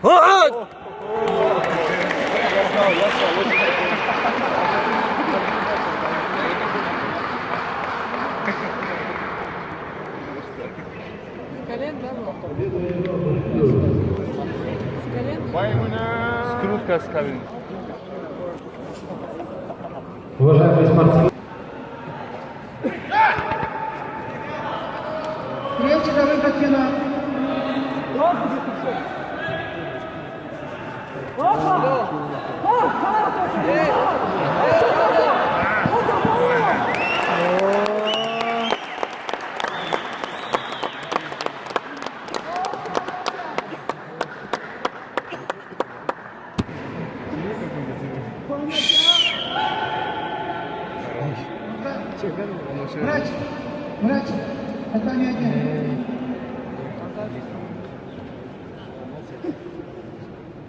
С колен, да, было? С колен? Скрутка с колен. Уважаемые спортсмены, Третий на выход финал. Врач, врач, татами один.